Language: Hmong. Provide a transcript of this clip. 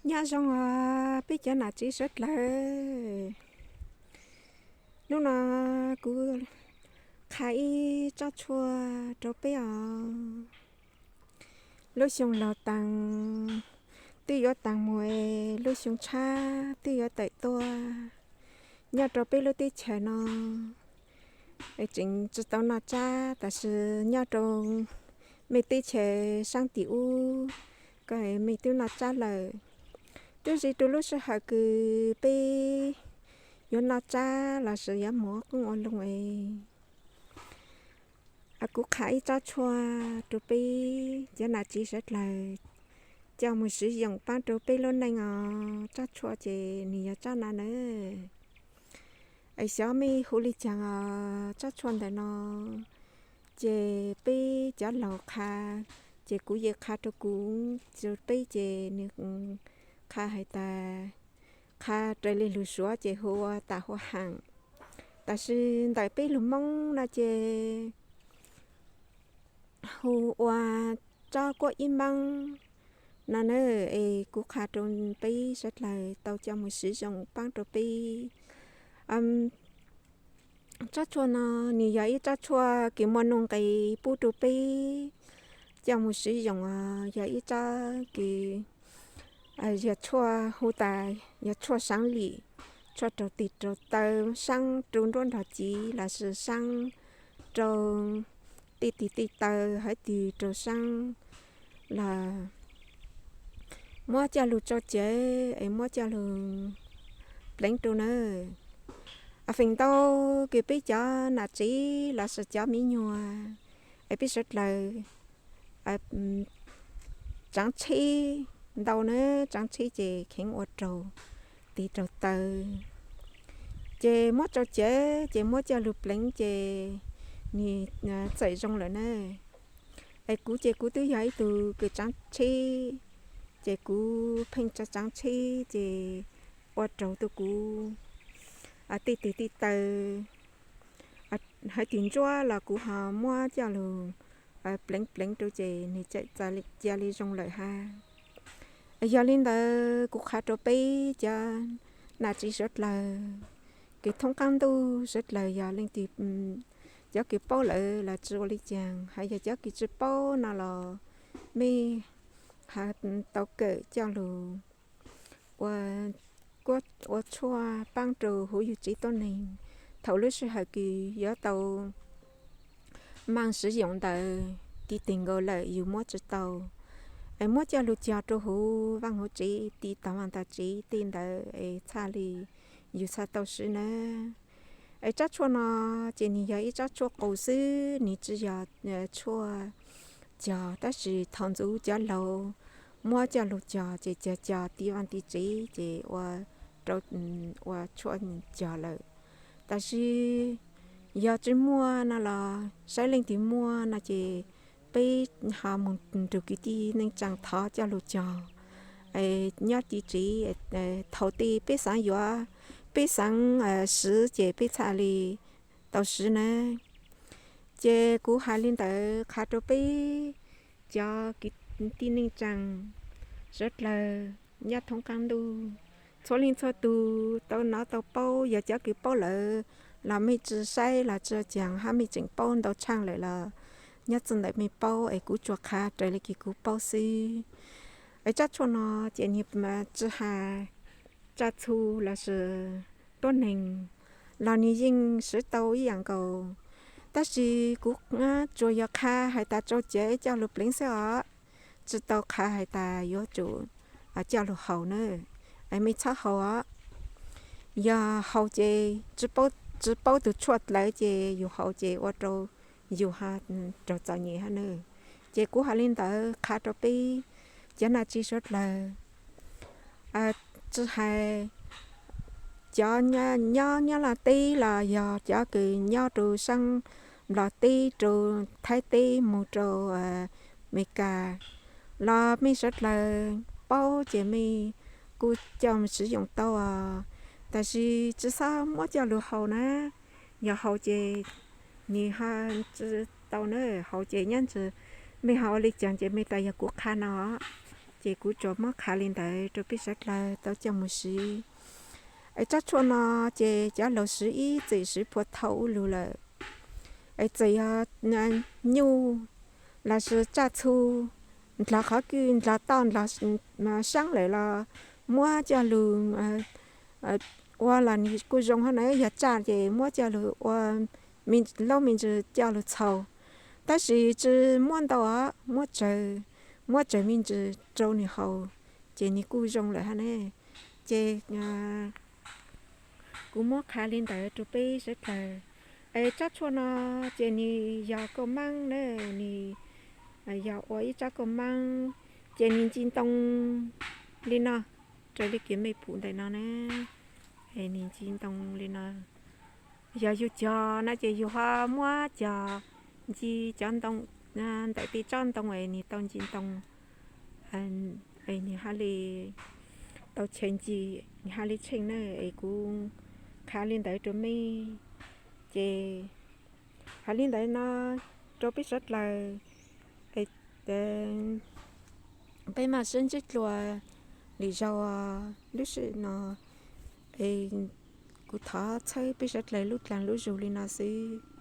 Nyob zoo os peb cov nam txiv sawv dlawg. Hnub no kuv qha ib tsob tshuaj rau peb os. Lub xyoo laug taag twb yuav taag mus, lub xyoo tshab twb yuav tawm tuaj. Nyob rau peb lub teb chaws no tseem tsis tau noj tsab, tab sis nyob rau mej teb chaws saab tim ub, koj mej twb noj tsab lawm. Twb yog rau lub sij hawm kws peb yuav noj tsab los sis yuav mus ua qoob ua loo es kuv qha ib tsob tshuaj rau peb cov nam txiv sawv dlawg coj mus siv yoos paab rau peb lub neej os. Tsob tshuaj ces nws yog tsob no nawb. Es xyov mej hu li caag os, tsob tshuaj ntawm no ces peb cov laug qha, ces kuv yeej qha rau kuv, peb ces nws qha hais tas, qha raws li lug Suav ces hu ua tam hua haam, tab sis ntawm peb lug Moob no ces hu ua tsob kuab ib meeb no na. Es kuv qha rau peb sawv dlawg tau coj mus siv yoos paab rau peb. Tsob tshuaj no nws yog ib tsob tshuaj kws muaj nuj nqis pub rau peb coj mus siv yoos, yog ib tsob kws yog tshuaj hu tas yog tshuaj saav lim, tshuaj raug tig raug taw, saab rau nruab nrog civ los sis saab rau tej tig tej taw, hab tig rau saab los muab coj lug tsau cawv es muab coj lug pleev rau nawb. Feem ntau kws peb cov nam txiv los sis cov miv nyuas es peb sawv dlawg tsaav tsheb ntau na, tsaav tsheb ces kheev ua raug tig raug taw, ces muab tsau cawv ces muab coj lug pleev ces nws txawm zoo lawm na. Es kuv ces kuv twb yog ib tug kws tsaav tsheb, ces kuv pheej tsaav tsheb ces ua raug tau kuv tej tig tej taw, hab tig ntsuab los kuv ho muab coj lug pleev pleev rau ces nws txawm cia li zoo lawm hab. Yog li ntawd kuv qha rau peb cov nam txiv sawv dlawg kws thoob qaab ntuj sawv dlawg, yog leej twg, cov kws paub lawm los tsi ua li caag, hab yog cov kws tsi paub no los mej hab tau kawm coj lug ua tshuaj paab rau huv yug tsev tuab neeg. Thaum lub sij hawm kws yuav tau maaj siv yoos ntawd tiv tig nkaus lawm yug muab tsi tau, es muab coj lug cog rau huv vaaj huv tsev, tiv tog vaaj tog tsev tej ntawd es txhaj li yug txhaj tau siv nawb. Es tsob tshuaj no ces nws yog ib tsob tshuaj qaus xwb, nws tsi yog tshuaj cog, tab sis thaum ntxuv cov laug muab coj lug cog ces cog cog tiv vaaj tiv tsev ces ua rau, ua tshuaj cog lawm. Tab sis yog tsi muaj no los saib leej twg muaj no ces peb ho moog nrug kwv tij neej tsaa thov coj lug cog. Nyob tiv tsev, thaum tej peb xaav yuav, peb xaav siv ces peb txhaj li tau siv nawb. Ces kuv has li ntawd qha rau peb cov kwv tij neej tsaa sawv dlawg nyob thoob qaab ntuj, txhua leej txhua tug tau nov tau paub. Yog cov kws paub lawm los mej tsi saib los tsi caag, hab mej tseem paub ntau tshaaj lawm los nyob txij ntawm mej paub, es kuv tsuas qha raws li kws kuv paub xwb. Es tsob tshuaj no ces nws tsi has tsaj txhu los sis tuab neeg los nws yeej siv tau ib yaam nkaus. Tab sis kuv tsuas yog qha hais tas tsau cawv coj lug pleev xwb os, tsi tau qha hais tas yuav tsum coj lug haus na. Mej txhob haus os. Yog haus ces tsi paub tug tshuaj dlawv ces yus haus ces ua rau yus ho raug txom nyem hab na. Ces kuv has li ntawd qha rau peb cov nam txiv sawv dlawg, tsi hais cov nyob Nyab Laj teb los yog cov kws nyob rau saab Nplog teb rau Thaib teb moog rau Amelikas los mej sawv dlawg paub ces mej kuj coj mus siv yoos tau os. Tab sis tsi xob muab coj lug haus na. Yog haus ces nws ho tsi tau na, haus ces nyob ntsis mej ho ua li caag ces mej tas yog kuv qha no, Ces kuv tsuas muab qha li ntawd rau peb sawv dlawg tau coj mus siv. Es tsob tshuaj no ces cov laus siv ib txwm siv phua thau ub lug lawm. Es txawm yog nyuj los sis tsaj txhu, ndlog qhov kwj, ndlog toj, ndlog saab lawm los muab coj lug ua los nws kuj zoo hab na. Yog tsaj ces muab coj lug ua laub me ntsis coj lug txhaus. Tab sis tsis muab ntau os, muab tsawg, muab tsawg me ntsis rau nws haus ces nws kuj zoo lawm hab ne. Ces kuv muab qha li ntawd rau peb sawv dlawg. Es tsob tshuaj no ces nws yog kauj maab na, nws yog ua ib tsob kauj maab, ces nws ntxi ntoo li no, raws li kev mej pum ntawm no na. Es nws ntxi ntoo li no. Yog yug cog no ces yug ho muab cog ntxi cov ntoo ntawm tej tsob ntoo es nws tau ntxi ntoo, es nws ho li tau chaw ntxi, nws ho li tsheej na. Es kuv qha li ntawd rau mej. Ces hais li ntawd no rau peb sawv dlawg, peb mam sib ntsib dlua lwm zaug lub sij no. Es kuv thov txhawb peb sawv dlawg lub dlaag lub zug li no xwb.